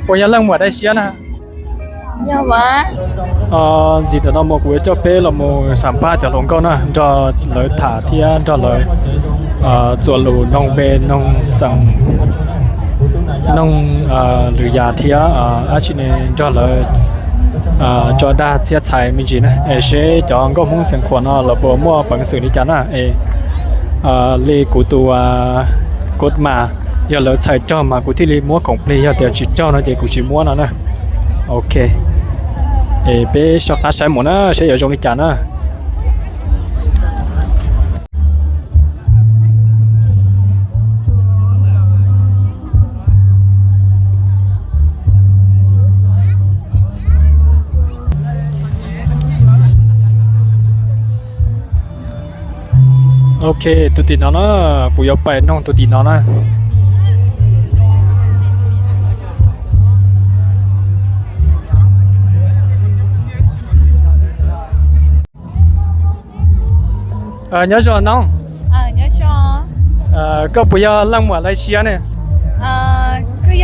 Puas yog leej muam dai siab na? Ntxiv ntawm no mus kuv yuav coj peb los mus xam phaj cov hluas nkauj na, nrog lawv tham thiab nrog lawv txuas lus noog npe noog xeem, noog lwm yam thiab dab tsi ne, nrog lawv tso dag txhiaj txhais me ntsis na, es seb cov nkauj Hmoob Xeev Khuam no lawv puas muaj peev xwm li cas na. Es li kuv tus kod mas yog lawv txhais raug mas kuv thiaj li muab khoom plig, yog tias tsis raug no ces kuv tsis muab no na. Ok, es peb soj qab saib mus na seb yuav zoo li cas na. Ok, tus tim no na, kuv yuav pais noog tus tim no na. Nyob zoo noob. Koj puas yog leej muam Lav Xias ne? Kuj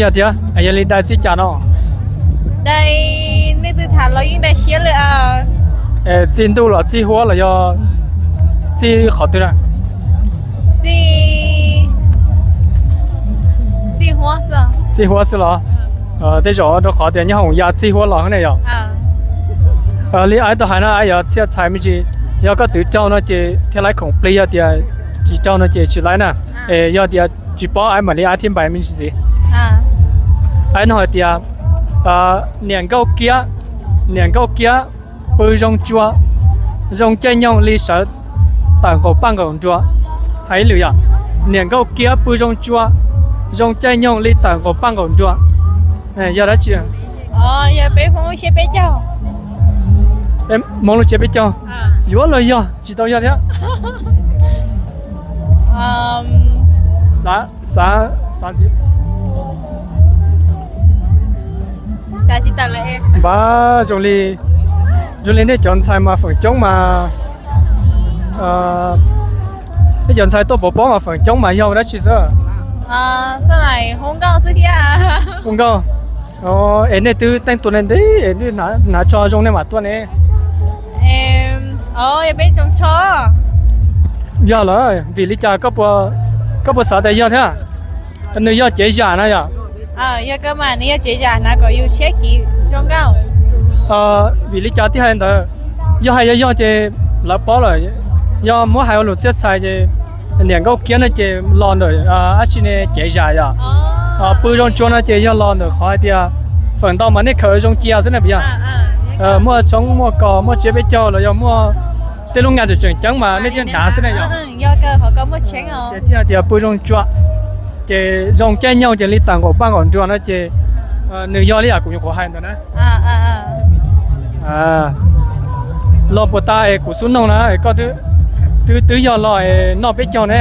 yog thiab. Yog li dai txij cas no? Txij ntuj los txij huab los yog txij qhov twg na? Txij huab xwb los? Tej zaum rau qhov tias nyob hoom ya txij huab los ne yom. Li aib tau hais no aib yuav txhiaj txhais me ntsis, yog koj twv raug no ces thiaj laib khoom plig, yog tias tsis raug no ces tsis laib na. Es yog tias tsis paub aib mam li aib thiaj npais me ntsis xwb. Aib no hais tias niam nkauj kiab, niam nkauj kiab pw zoo tsua, zoo caij nyoog li sawv tawm nqaum paj nqaum nruas. Hais ib lwm yom, niam nkauj kiab pw zoo tsua, zoo caij nyoog li tawm nqaum paj nqaum nruas. Yog dab tsi? Hmoob lub tsiab peb caug. Yuav los yog tsis tau yog thiab. Npab, zoo li nej cov ntxhais mas feem coob mas, nej cov ntxhais tuaj pov pob mas feem coob mas yog ua dab tsi xwb? Hu nkauj. Es nej twb teej tua ne ntev es hnav tso zoo nej mam tuaj ne. Yog lawm, vim li cas koj puas xav tias yog thiab? Nws yog cev zam na yom? Vim li cas thiaj hais li ntawd? Yog hais yog yog ces lawv paub lawm, yog muab hais ua lus txhiaj txhais ces niam nkauj kiab no ces los ntawm dab tsi ne, cev zam yom? Pw zoo tsua no ces yog los ntawm qhov hais tias feem ntau mas nej khaws zoo cia xwb ne puas yog? Muaj tshoob muaj kos muaj tsiab peb caug los yog muaj tej lub nga tseem tseem ceeb mas nej thiaj hnav xwb ne yom? Ces thiaj hais tias pw zoo tsua, ces zoo caij nyoog ces li tawm nqaum paj nqaum nruas no ces nws yog li yam kuv nyuam qhuav hais ntawd na. Los puas tas es kuv xub noog na, koj twb yog los es noj peb caug ne?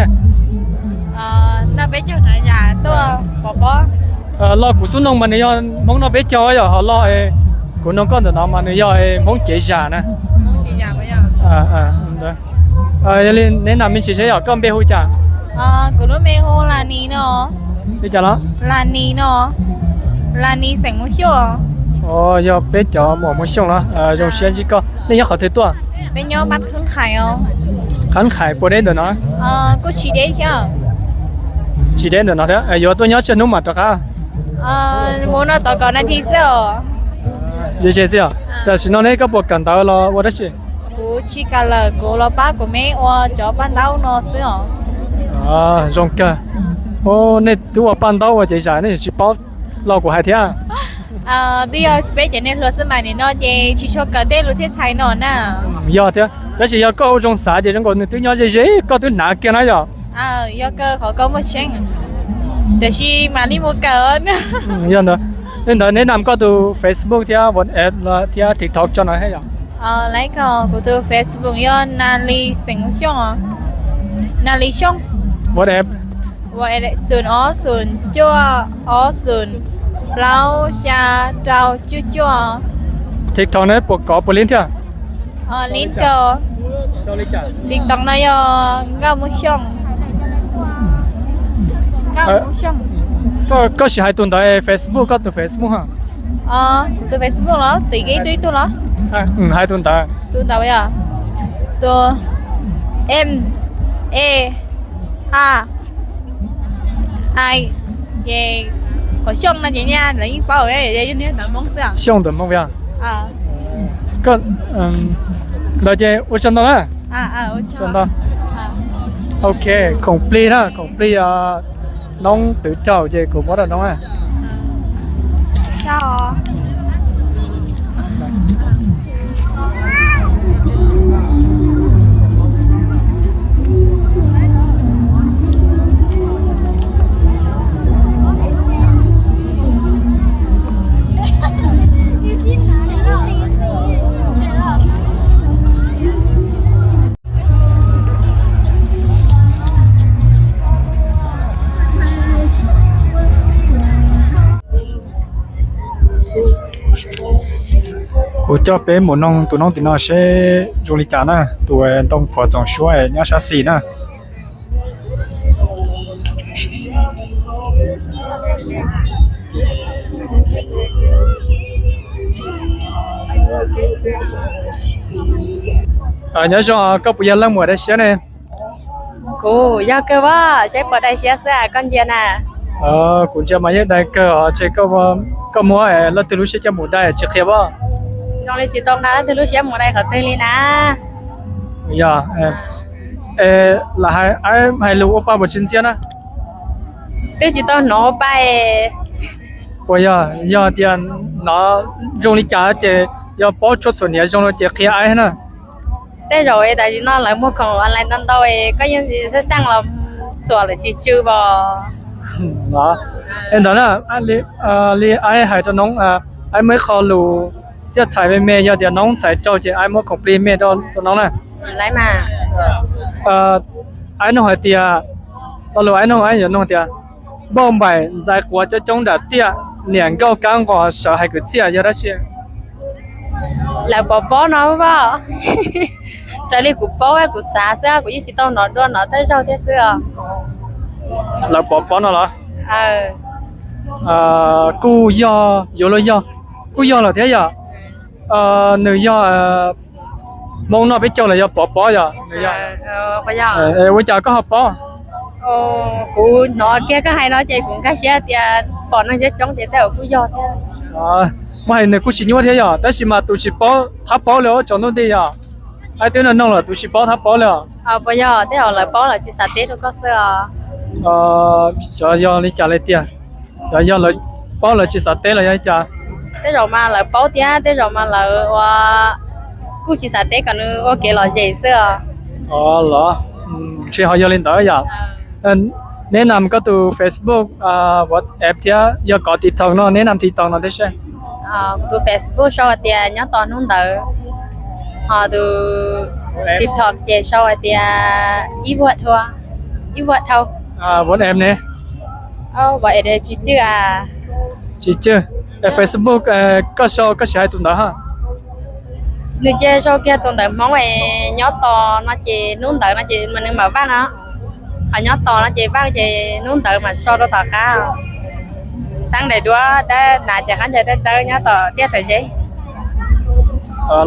Los kuv xub noog mas nws yog Hmoob noj peb caug yom, ho los kuv noog koj ntawm no mas nws yog Hmoob cev zam na. Yog li neb nam me ntsis seb yog koj npe hu cas? Kuv lub npe hu Lani no. Li cas los? Lani no. Lani xeem Muas Xyooj. Yog peb cov muam Muas Xyooj los? Zoo siab ntsib koj. Nej nyob qhov twg tuaj? Peb nyob Pab Khab Khais. Khab Khais puas deb ntawm no? Kuj tsis deb thiab. Tsis deb ntawm no thiab, yuav tuaj nyob tsawg hnub mam rov qab? Mus no tau kaum nas this xwb os. Ze ze xwb os. Tam sim no ne koj puas kawm ntawv los ua dab tsi? Kuv tsis kawm lawm, kuv los pab kuv me ua cov paj ntaub no xwb os. Zoo kawg. Nej twb ua paj ntaub ua cev zam nej tsis paub los kuv hais thiab. Twb yog peb cov niag hluas xwb mas nim no ces tsis tshua kawm tej lus txhiaj txhais no na. Yog thiab, tab sis yog koj ua zoo xav ces zoo nkaus nws twb nyob ze ze koj twb hnav kiag na yom. Yog kawg qhov koj muaj tseeb, tiam sis mam li mus kawm. Yog ntawd, li ntawd neb nam koj tus Facebook thiab WhatsApp thiab TikTok tso no thiab yom. Laiv ko kuv tus Facebook yog Nali Xeem Xyooj, Nali Xyooj. WhatsApp, xoom ob xoom cuaj ob xoom plaub xya rau cuaj cuaj. TikTok ne puas kov puas li thiab? Li ko, TikTok no yog Nkauj Muas Xyooj. Koj, koj sim hais tus ntawv Facebook, koj tus Facebook ha. Tus Facebook los twb ib tug ib tug los? Hais tus ntawv. Tus ntawv yog tus M E A I, ces qhov Xyooj no ces nyaj lawv yeej paub, yog ntawv Hmoob xwb. Xyooj ntawv Hmoob yog. Ntawd ces ua tsaug ntau na. Ntau. Ok, khoom plig na, khoom plig noob twv raug ces kuv muab rau noob na. Kuv coj peb mus noog tus noob tim no seb zoo li cas na, tus ntoo phuam txoom suab nyob sab xis na. Nyob zoo, koj puas yog leej muam dai siab ne? Kuv yog kawg, seb puas dai siab xwb, koj ntsia na. Kuv ntsia mas yeej dai kawg os, ces koj muab leej twg lub siab coj mus dai tsis qhia os? Zoo li tsis tau nqa leej twg lub siab mus dai qhov twg li na. Yog, lam hais, hais lus ua pa puas tsis ntxiab na? Twb tsis tau hnov ua pa. Puas yog, yog tias hnov zoo li cas ces yog paub tshuaj txhuam hniav zoo no ces qhia aib na. Tej zaum tam sim no lawv muag khoom online ntau ntau, koj yeej xaj xaj los txhuam lawm tsis tsw pom. Ntawd na, li aib hais rau noob, aib muaj ib qho lus txiaj txhais me me, yog tias noob txhais raug ces aib muab khoom plig me rau noob na. Aib nug hais tias, lo lus aib nug, aib yuav nug tias, npauj npaim ntxais quav coob coob nram tiaj, niam nkauj kab nqos sawv hais kwv txhiaj yog dab tsi? Lawv pov pob no os. Raws li kuv paub kuv xav xwb, kuv yeej tsis tau hnov dua, hnov tej zaug thiab xwb os. Lawv pov pob no los? Kuj yog, yuav luag yog, kuj yog lawm thiab yom. Nws yog Hmoob noj peb caug los yog pov pob yom? Ua cas koj ho paub? Kuv hnov kiag koj hais no ces kuv nkag siab tias pom neeg coob coob ces tej zaum kuj yog thiab. Muaj hais nws kuj tsis nyuaj thiab yom, tab sis mas tus tsis paub thab paub li ua tsaus ntuj nti yom. Aib twb nug nug lawm tus tsis paub thab paub li os. Puas yog tej zaum lawv paub lawv tsis xav teb rau koj xwb os? Xyov yog li cas li tiag, xyov yog lawv paub lawv tsis xav teb los yog li cas. Tej zaum mas lawv paub thiab tej zaum mas lawv ua kuj tsis xav teb kom nws ua kev lom zem xwb os. Los, ntshe ho yog li ntawd yom. Neb nam koj tus Facebook, WhatsApp thiab yog kov TikTok no, neb nam TikTok no thiab seb. Tus Facebook sau hais tias nyob tos hnub ntawd, ho tus TikTok ces sau hais tias ib vuag dhau, ib vuag dhau. WhatsApp ne? Tsis cwj. Tsis cwj. Facebook koj sau koj sim hais tus ntawd ha. Nws cia sau kiag tus ntawv Hmoob es nyob tos no ces hnub ntawd no ces mas nws mam vaj no. Qhov nyob tos no ces vaj ces hnub ntawd mas tso rau tom qab. Teeb daim duab dawb, hnav cov qab ncaws dawb dawb nyob tom tiaj tom zeb.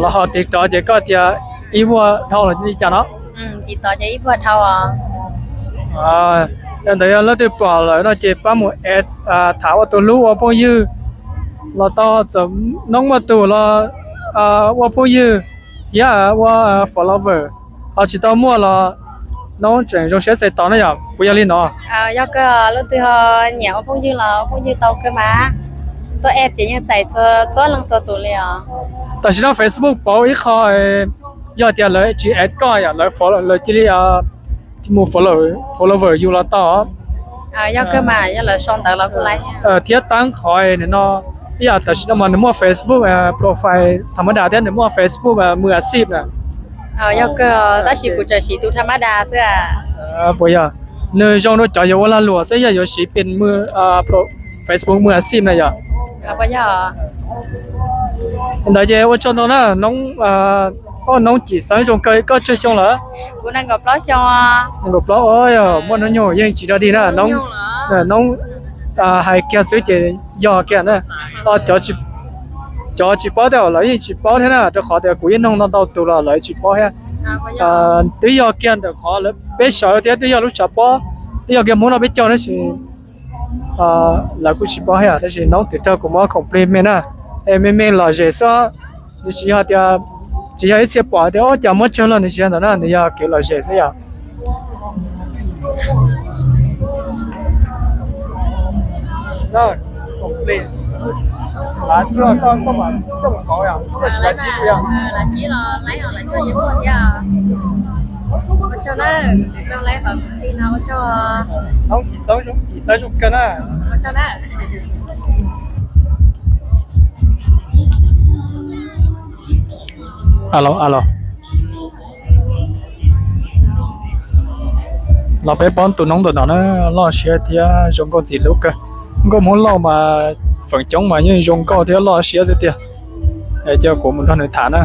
Los ho TikTok ces koj tias ib vuag dhau los li cas no? TikTok ces ib vuag dhau os. Yog ntawd yog leej twg pom lawm no ces pab mus add tham ua tus hlub ua phooj ywg los tau, txawm noob muaj tus los ua phooj ywg thiab ua follower, ho tsis tau muaj los noob tseem zoo siab txais tos na yom, puas yog li no? Yog kawg, leej twg ho nyiam ua phooj ywg los ua phooj ywg tau kawg mas. Tuaj add ces yeej txais txhua leej txhua tus li os. Tam sim no Facebook pauv ib qho, yog tias lawv tsis add koj yom, lawv cia li mus follower yus los tau. Yog kawg mas, yog lawv sau ntawv los kuj laiv. Thiab tab qhov no, ib yam tam sim no mas nws muaj Facebook profile tham ma das thiab nws muaj Facebook mws a xij na. Yog kawg, tab sis kuv tseem siv tus tham ma das xwb. Puas yog? Nws zoo rau cov yuav ua lag luam xwb, yog yuav siv pes mws, Facebook mws a xij na yom. Ntawd ces ua tsaug ntau na noob. Noob Cim Xeeb, zoo kawg, koj tsawg xyoo lawm? Kuv nees nkaum plaub xyoo. Nees nkaum plaub, muaj hnub nyoog yeej tsis dog dig na noob. Noob hais kiag xwb ces yog kiag na. Cov tsis paub tej zaum lawv yeej tsis paub thiab na, rau qhov tias kuv yeej nug ntau ntau tus los lawv tsis paub thiab. Twb yog kiag ntawm qhov peb sawv thiab twb yog lub tshav pob, twb yog kiag Hmoob noj peb caug tab sis lawv kuj tsis paub thiab, tab sis noob twb raug kuv muab khoom plig me na. Es me me lom zem xwb, nws tsis yog tias, tsis yog ib txhia pom tias ua cas muab tsawg los nws tsis yog ntawd na, nws yog kev lom zem xwb yom. Alo, alo. Los peb paub tus noob ntawm no na, loj siab thiab zoo nkauj ntxim hlub kawg. Nkauj Hmoob Lauj mas feem coob mas yeej zoo nkauj thiab loj siab xwb tiag. Es cia kuv mus nrog nws tham na.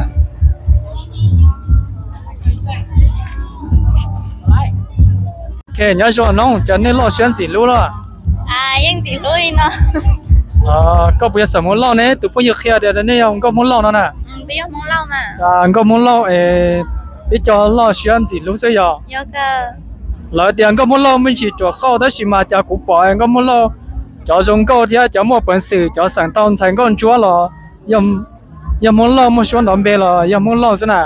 Nyob zoo noob, cas nej loj siab ntxim hlub los? Yeej ntxim hlub li no. Koj puas yog xeem Hmoob Lauj ne? Tus phooj ywg qhia tias nej yog nkauj Hmoob Lauj no na. Nkauj Hmoob Lauj es peb cov loj siab ntxim hlub xwb yog. Lawv tias nkauj Hmoob Lauj me ntsis ruam qauj tab sis mas cas kuv pom nkauj Hmoob Lauj cov zoo nkauj thiab cov muaj peev xwm, cov xeem tau ntxhais nkauj ntsuab los yog Hmoob Lauj, muaj suab nrov npe los yog Hmoob Lauj xwb na.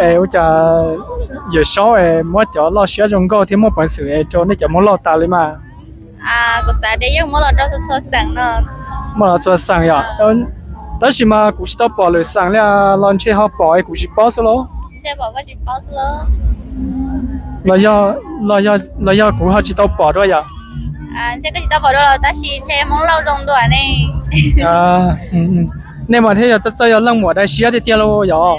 Es ua cas Yawm Saub es muab cov loj siab zoo nkauj thiab muaj peev xwm es rau nej cov Hmoob Lauj tas li mas? Muaj los txhua xeem yom. Tab sis mas kuv tsis tau pom lwm xeem li los ntshe ho pom es kuv tsis paub xwb lauj. Los yog kuv ho tsis tau pom dua yom. Nej mas thiaj yog txawj txawj yog leej muam dai siab tiag tiag lauj yom.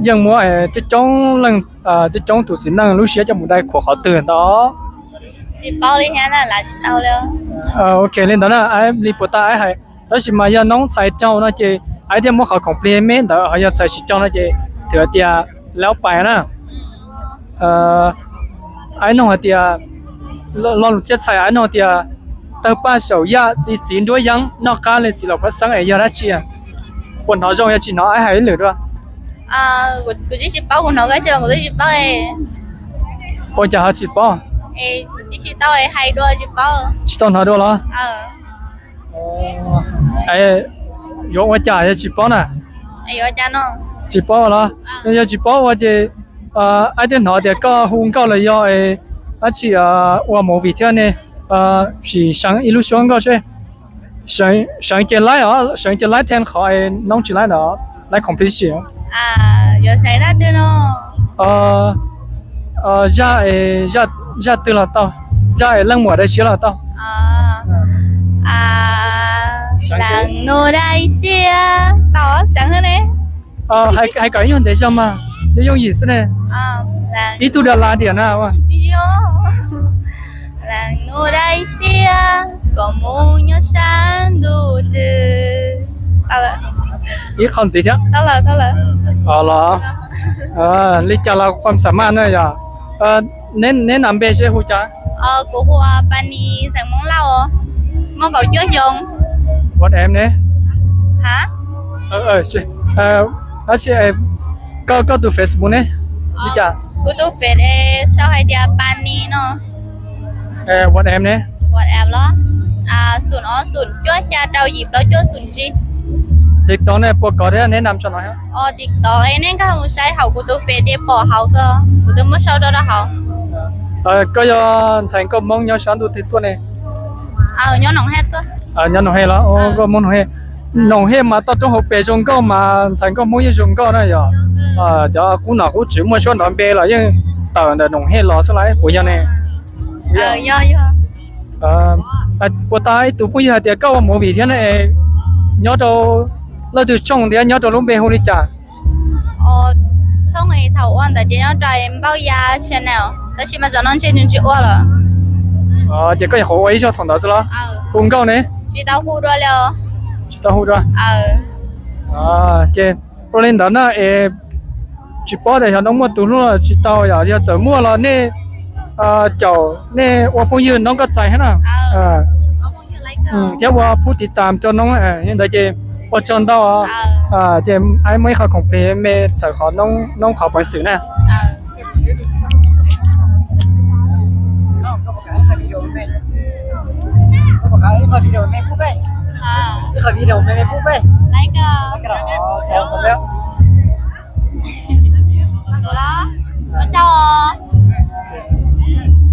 Yeej muab coob coob leej, coob coob tus txiv neej lub siab coj mus dai khuam qhov twg ntawd. Ok li ntawd na, li puas tas hais, tab sis mas yog noob txhais raug no ces aib thiaj muab qhov khoom plig me ntawd, ho yog txhais tsis raug no ces thwm tias laub pais na. Aib nug hais tias, lo lus txhiaj txhais aib nug tias, tawg paj saum yaj txi txiv nruab yeeb noj qab li txiv laus pab xeeb es yog dab tsi? Puas hnov zoo yog tsis hnov aib hais ib lwm dua. Kuv tsis paub, kuv hnov koj hais kuv twb tsis paub. Ua cas ho tsis paub? Tsis tau hnov dua los? Yuav ua cas yog tsis paub na? Tsis paub los? Yog tsis paub ua ces aib twb hnov tias koj hu nkauj los yog dab tsi, ua movie thiab ne, sim seev ib lub suab nkauj seb. Seev ces laib os, seev ces laib then qhov noob tsis laib ntawd, laib khoom plig si. Zaj, zaj twg los tau, zaj es leej muam dai siab los tau. Leej nus dai siab tau seev ne. Hais kom ib nyuag ntev zog mas, yooj yooj yim xwb ne. Ib tug da la diam na. Leej nus dai siab kom mus nyob sab ntuj twg. Ib qho ntxiv thiab. Los li cas los khuam xam maj na yog. Neb nam npe seb hu cas? Kuv hu ua Pas Nis, xeem Hmoob Lauj, muaj kaum cuaj xyoo. WhatsApp ne? Koj, koj tus Facebook ne? Li cas? Kuv tus Face sau hais tias Pas Nis no. WhatsApp ne? WhatsApp los? Xoom ob xoom cuaj xya rau yim plaub cuaj xoom tsib. TikTok ne puas kov thiab neb nam tso no? TikTok nej nkag mus saib hauv kuv tus Face ces pom hauv ko, kuv twb muab sau rau rau hauv. Koj yog ntxhais nkauj Hmoob nyob sab ntuj twg tuaj ne? Nyob Noom Hej los? Nkauj Hmoob Noom Hej. Noom Hej mas toj roob hauv pes zoo nkauj mas ntxhais nkauj Hmoob yeej zoo nkauj na yog. Cov qub nom qub tswv muaj suab nrov npe los yeej tawm ntawm Noom Hej los xwb las puas yog ne? Puas tas ib tug phooj ywg hais tias koj ua movie thiab ne, nyob rau leej twg tshooj thiab nyob rau lub npe hu li cas? Tshooj thaum ua ntawd ces nyob rau Npauj Ya Channel, tab sis mas tam no ntshe nws tsis ua lawm. Ces koj nyuam qhuav ua ib zaug thaum ntawd xwb los? Hu nkauj ne? Tsis tau hu dua li. Tsis tau hu dua. Ces ua li ntawd na es Tsis paub tias xyov noob muaj tus hlub los tsis tau, yog txawm muaj los nej caum nej ua phooj ywg noob koj txais thiab na, thiab ua pub tiv tam rau noob. Li ntawd ces ua tsaug ntau. Ces aib muaj ib qho khoom plig me txawm qhov noob qhov peev xwm na. Ua tsaug.